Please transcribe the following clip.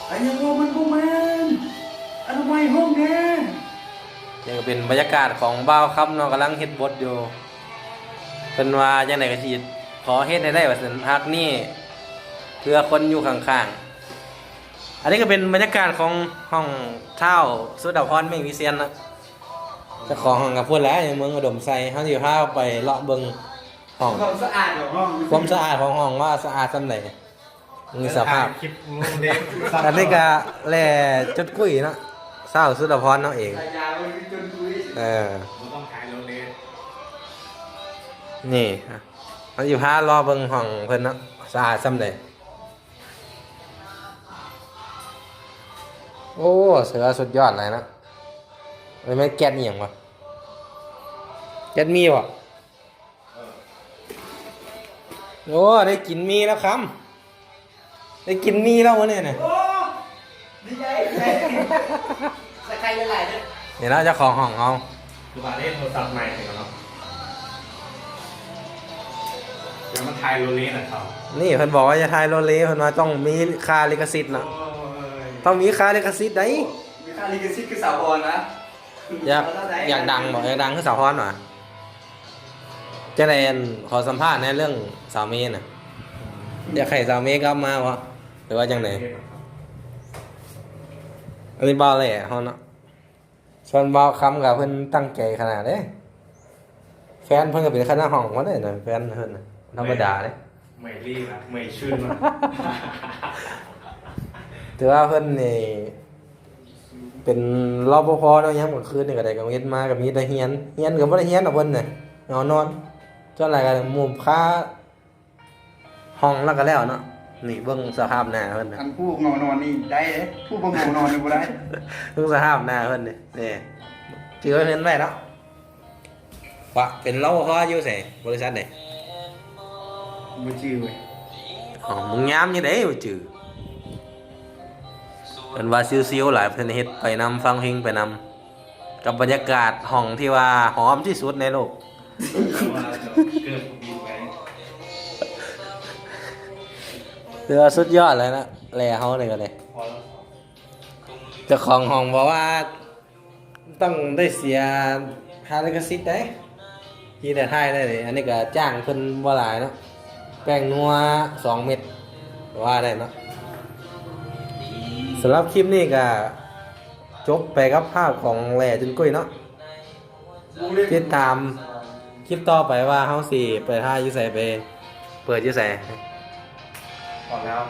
ອັນຫຍັງວ່າມັນບໍ່ແມ່ນ ອະນາໄມຫ້ອງແດ່. ນີ້ກໍເປັນບັນຍາກາດຂອງບ່າວຄຳເນາະ ກຳລັງເຮັດບົດຢູ່. ເພິ່ນວ່າຈັ່ງໃດກໍຊິຂໍເຮັດໃຫ້ໄດ້ວ່າຊັ້ນ ຮັກນີ້ເພື່ອຄົນຢູ່ຂ້າງໆ. ອັນນີ້ກໍເປັນບັນຍາກາດຂອງຫ້ອງທ້າວສຸດາພອນ ເມັ້ງວິຊຽນເນາະ. ເຈົ້າຂອງຫ້ອງກໍພຸ້ນແຫຼະ ຢູ່ເມືອງອຸດົມໄຊ. ເຮົາຊິພາໄປເລາະເບິ່ງຫ້ອງ ຄວາມສະອາດຂອງຫ້ອງ ຄວາມສະອາດຂອງຫ້ອງວ່າສະອາດສ່ຳໃດ. ມີສະພາບ ຄລິບລົງເດ ອັນນີ້ກະແຫຼຈົນກຸ້ຍເນາະ ສາວສຸດາພອນເຮົາເອງ ສາຍາເພິ່ນຄືຈົນກຸ້ຍ ເອີ ບໍ່ຕ້ອງຂາຍໂລເລສ. ນີ້ ເຮົາຊິພາເລາະເບິ່ງຫ້ອງເພິ່ນເນາະ ສະອາດສ່ຳໃດ. ໂອ້ ເສືອສຸດຍອດຫຼາຍເນາະ. ເອີ ແມ່ນແກັດອີ່ຫຍັງວະ ແກັດມີບໍ່? ໂອ້ ໄດ້ກິນໝີ່ແລ້ວຄຳ ໄດ້ກິນໝີ່ແລ້ວມື້ນີ້ນະ. ໂອ້ ດີໃຈ ໃຈ ໃສ່ໄຂ່ຫຼາຍໆເດີ. ນີ້ລະເຈົ້າຂອງຫ້ອງເຮົາ ຄືວ່າໄດ້ໂທລະສັບໃໝ່ເນາະ ແລ້ວມັນຖ່າຍໂລເລນະເຂົາ. ນີ້ເພິ່ນບອກວ່າຢ່າຖ່າຍໂລເລ ເພິ່ນວ່າຕ້ອງມີຄ່າລິຂະສິດເນາະ. ໂອ້ຍ ຕ້ອງມີຄ່າລິຂະສິດໃດ໋. ມີຄ່າລິຂະສິດຄືສາວອອນນະ. ຢາກ ຢາກດັງບໍ່? ຢາກດັງຄືສາວພອນຫວາ? ຈັ່ງໃດ ອັນ ຂໍສຳພາດແດ່ເລື່ອງສາວເມນະ. ຢາກໃຫ້ສາວເມກັບມາບໍ່ ຫຼືວ່າຈັ່ງໃດ? ອັນນີ້ບ່າວແຫຼເຮົາເນາະ. ສ່ວນບ່າວຄຳກໍເພິ່ນຕັ້ງໃຈຂະໜາດເດ້. ແຟນເພິ່ນກໍເປັນຄະນະຫ້ອງເພິ່ນເດ້ນະ ແຟນເພິ່ນນະ ທຳມະດາເດ້. ເມື່ອຍລີ້ນະ ເມື່ອຍຊືນນະ. ຖືວ່າເພິ່ນນີ້ເປັນ ລປພ ເນາະ ຍາມກາງຄືນນີ້ກໍໄດ້ ກາງເວັນມາກໍມີແຕ່ຮຽນ ຮຽນກໍບໍ່ໄດ້ຮຽນດອກເພິ່ນນະ ເຫງົານອນ. ສ່ວນຫຼາຍກໍໝູ່ຄ້າຫ້ອງແລ້ວກໍແລ້ວເນາະ. ນີ້ເບິ່ງສະພາບໜ້າເພິ່ນນະ ອັນຜູ້ເຫງົານອນນີ້ໄດ້ເດ້ ຜູ້ບໍ່ເຫງົານອນນີ້ບໍ່ໄດ້. ເບິ່ງສະພາບໜ້າເພິ່ນນີ້ ນີ້ ຖືວ່າເພິ່ນໄວ້ເນາະ. ວ່າເປັນ ລປພ ຢູ່ໃສ ບໍລິສັດໃດ? ບໍ່ຈື່ເວີຍ. ເອົ້າ ມຶງຍາມຢູ່ໃດບໍ່ຈື່? ເພິ່ນວ່າຊິວໆຫຼາຍ ເພິ່ນເຮັດໄປນຳ ຟັງເພງໄປນຳ ກັບບັນຍາກາດຫ້ອງທີ່ວ່າຫອມທີ່ສຸດໃນໂລກ. ຖືວ່າສຸດຍອດແລ້ວນະ ແຫຼເຮົານີ້ກໍໄດ້. ເຈົ້າຂອງຫ້ອງບອກວ່າ ຕ້ອງໄດ້ເສຍຄ່າລິຂະສິດໃດ໋ ທີ່ໄດ້ຖ່າຍໄດ້ນີ້. ອັນນີ້ກໍຈ້າງເພິ່ນບໍ່ຫຼາຍເນາະ ແປ້ງນົວສອງເມັດ ວ່າໄດ້ເນາະ. ສຳລັບຄລິບນີ້ກໍຈົບໄປກັບພາບຂອງແຫຼຈົນກຸ້ຍເນາະ. ຕິດຕາມຄລິບຕໍ່ໄປວ່າເຮົາຊິໄປຖ່າຍຢູ່ໃສ ໄປເປີດຢູ່ໃສ. ອອກແລ້ວ